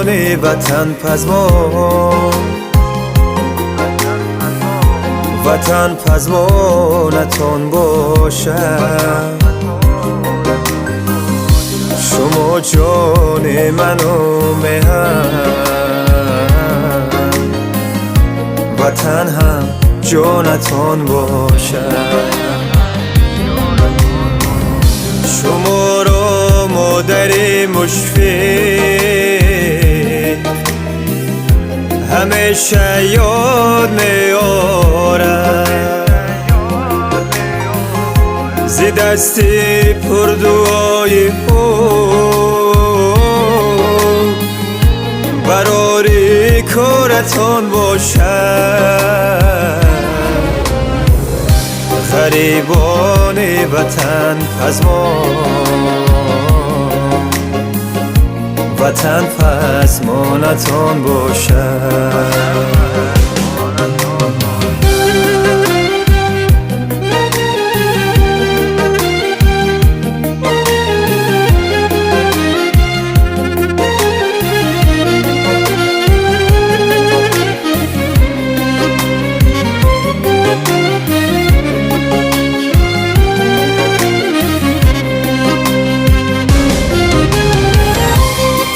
Ғарибони ватан пазмон, ватан пазмонатон бошад. Шумо ҷони ману меҳан, ватан ҳам ҷонатон бошад. Шуморо модари мушфиқ ҳамеша ёд меорад. Зи дасти пурдуои ӯ барори коратон бошад. Ғарибони ватан пазмон, ватан пазмонатон бошад.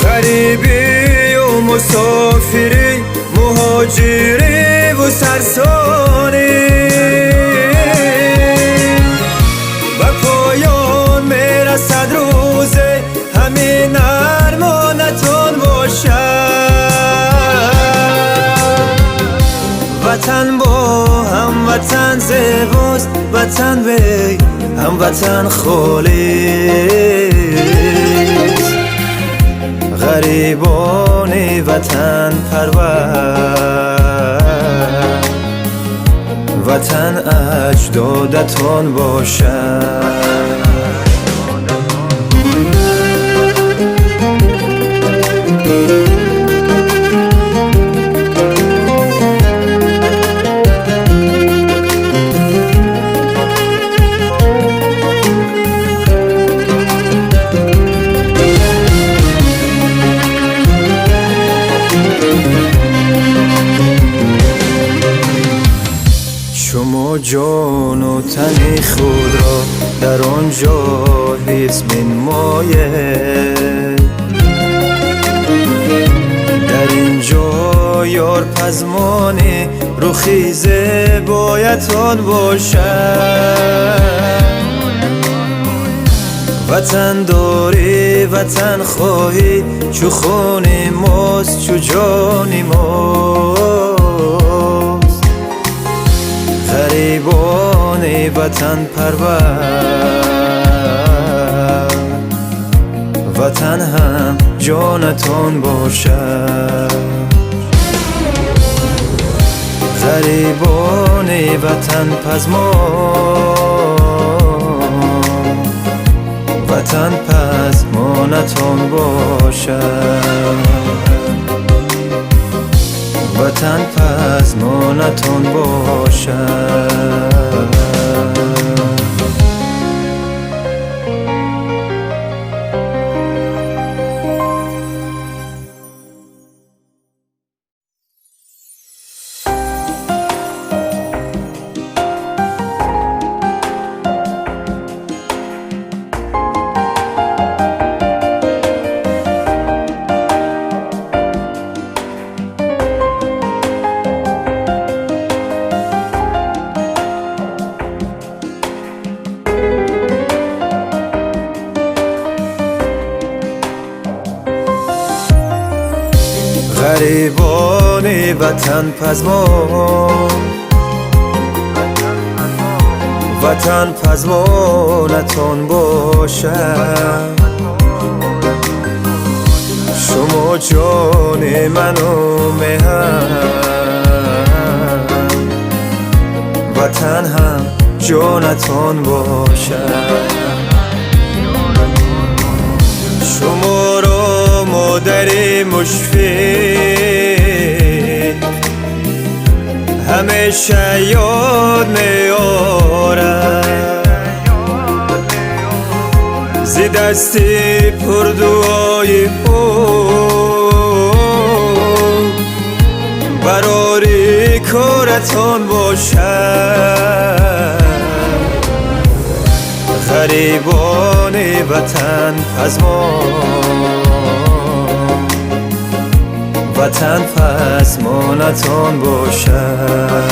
Ғарибию мусофирӣ, муҳоҷириву сарсонӣ, ба поён мерасад рӯзе ҳамин армонатон бошад. Ватан бо ҳамватан зебост, ватан бе ҳамватан холист. Ғарибони ватан парвар, ватан аҷдодатон бошад. Шумо ҷону тани худро дар он ҷо ҳифз менамоед, дар ин ҷо ёр пазмони рухи зебоятон бошад. Ватан дорӣ, ватан хоҳӣ, чу хуни мост, чу ҷони мост. Ғарибони ватан парвар, ватан ҳам ҷонатон бошад. Ғарибони ватан пазмон, ватан пазмонатон бошад. Ватан пазмонатон бошад. Ғарибони ватан пазмон, ватан пазмонатон бошад. Шумо ҷони ману меҳан, ватан ҳам ҷонатон бошад. Шуморо модари мушфиқ ҳамеша ёд меорад. Зи дасти пурдуои ӯ. коратон бошад. Ғарибони ватан пазмон, ватан пазмонатон бошад.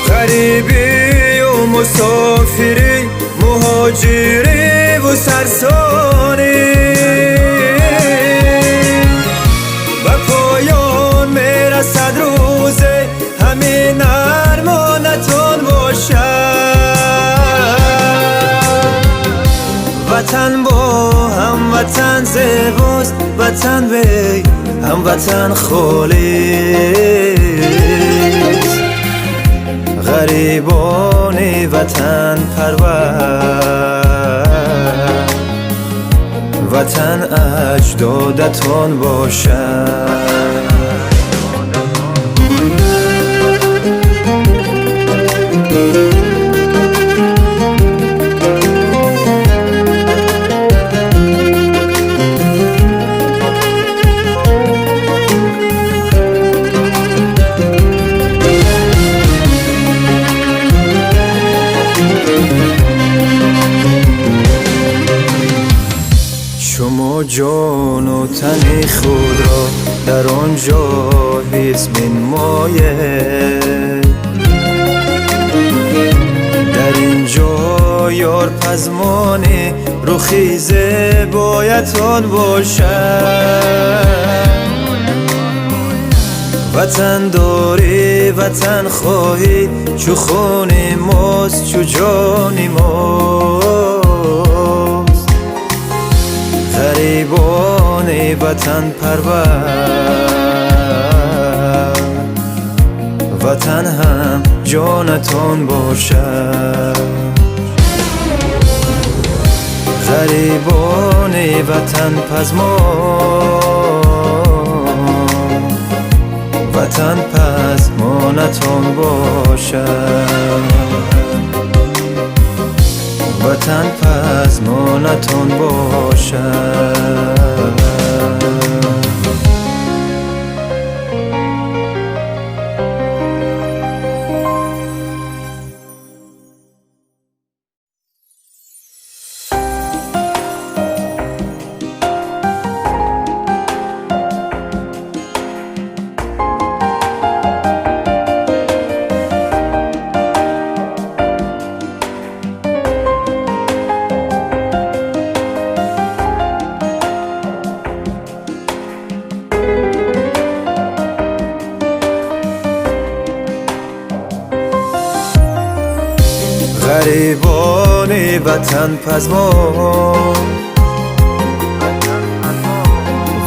Ғарибию мусофирӣ, муҳоҷириву сарсонӣ, ба поён мерасад рӯзе, ҳамин армонатон бошад. Ватан бо ҳамватан зебост, ватан бе ҳамватан холист. Ғарибони ватан парвар, ватан аҷдодатон бошад. Шумо ҷону тани худро дар он ҷо ҳифз менмоед, дар ин ҷо ёрпазмони рухи зебоятон бошад. Ватан дорӣ, ватан хоҳӣ, чу хуни мост, чу ҷони мост. Ғарибони ватан парвар, ватан ҳам ҷонатон бошад. Ғарибони ватан пазмон, ватан пазмонатон бошад. Ватан пазмонатон бошад. Ғарибони ватан пазмон,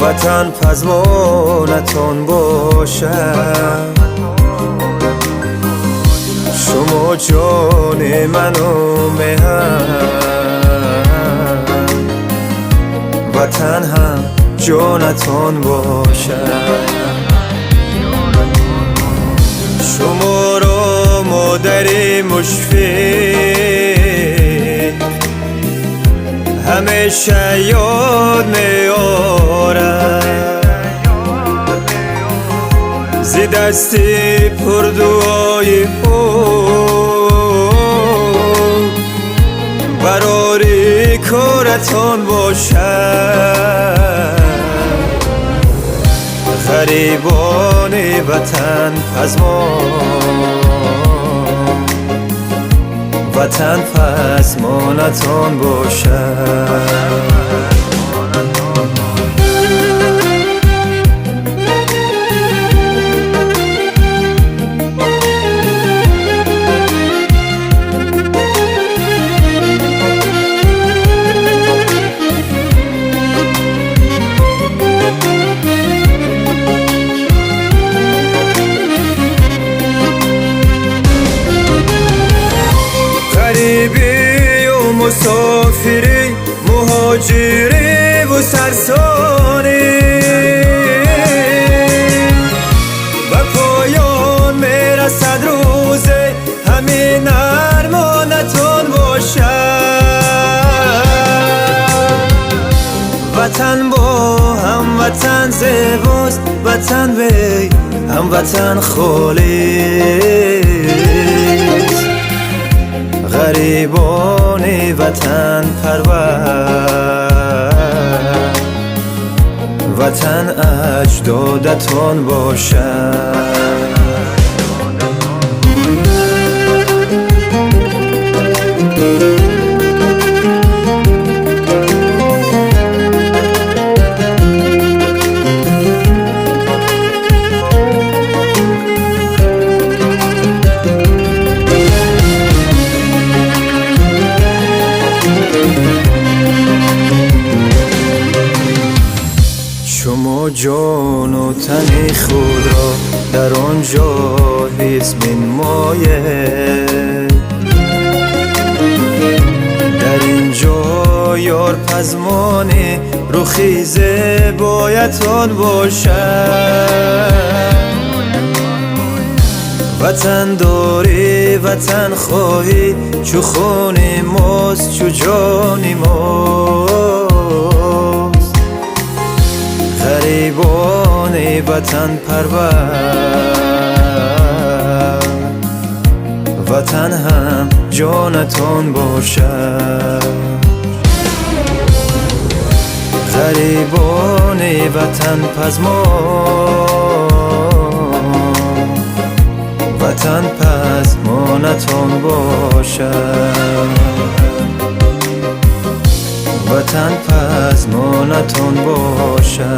ватан пазмонатон бошад. Шумо ҷони ману меҳан, ватан ҳам ҷонатон бошад. Шуморо модари мушфиқ ҳамеша ёд меорад, зи дасти пурдуои ӯ барори коратон бошад. Ғарибони ватан пазмон, ватан пазмонатон бошад. Ғарибию Мусофирӣ, муҳоҷирӣ ву сарсонӣ, ба поён мерасад рӯзе, ҳамин армонатон бошад. Ватан бо ҳамватан зебост, ватан бе ҳамватан холист. Ғарибони ватан парвар, ватан аҷдодатон бошад. Шумо ҷону тани худро дар он ҷо ҳис менмоед, дар ин ҷо ёр пазмони рухи зебоятон бошад. Ватан дорӣ, ватан хоҳӣ, чу хуни мост, чу ҷони мост. Ғарибони ватан парвар, ватан ҳам ҷонатон бошад. Ғарибони ватан пазмон, ватан пазмонатон бошад. Ватан пазмонатон бошад.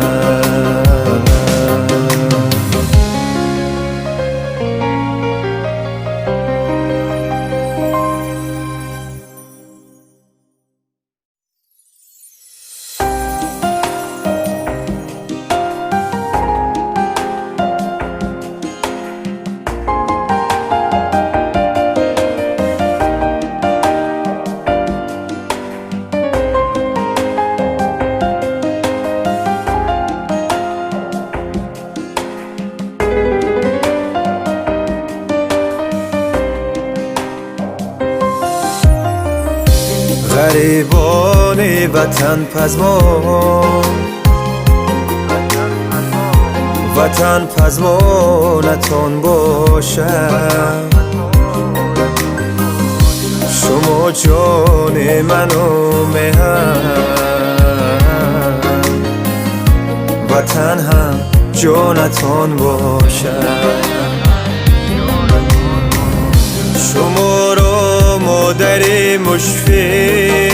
Ғарибони ватан пазмон, ватан пазмонатон бошад. Шумо ҷони ману меҳан, ватан ҳам ҷонатон бошад. Шуморо модари мушфиқ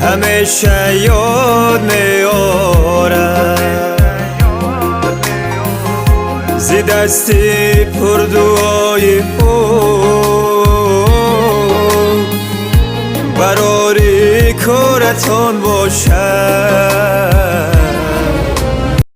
ҳамеша ёд меорад, зи дасти пурдуои ӯ барори коратон бошад.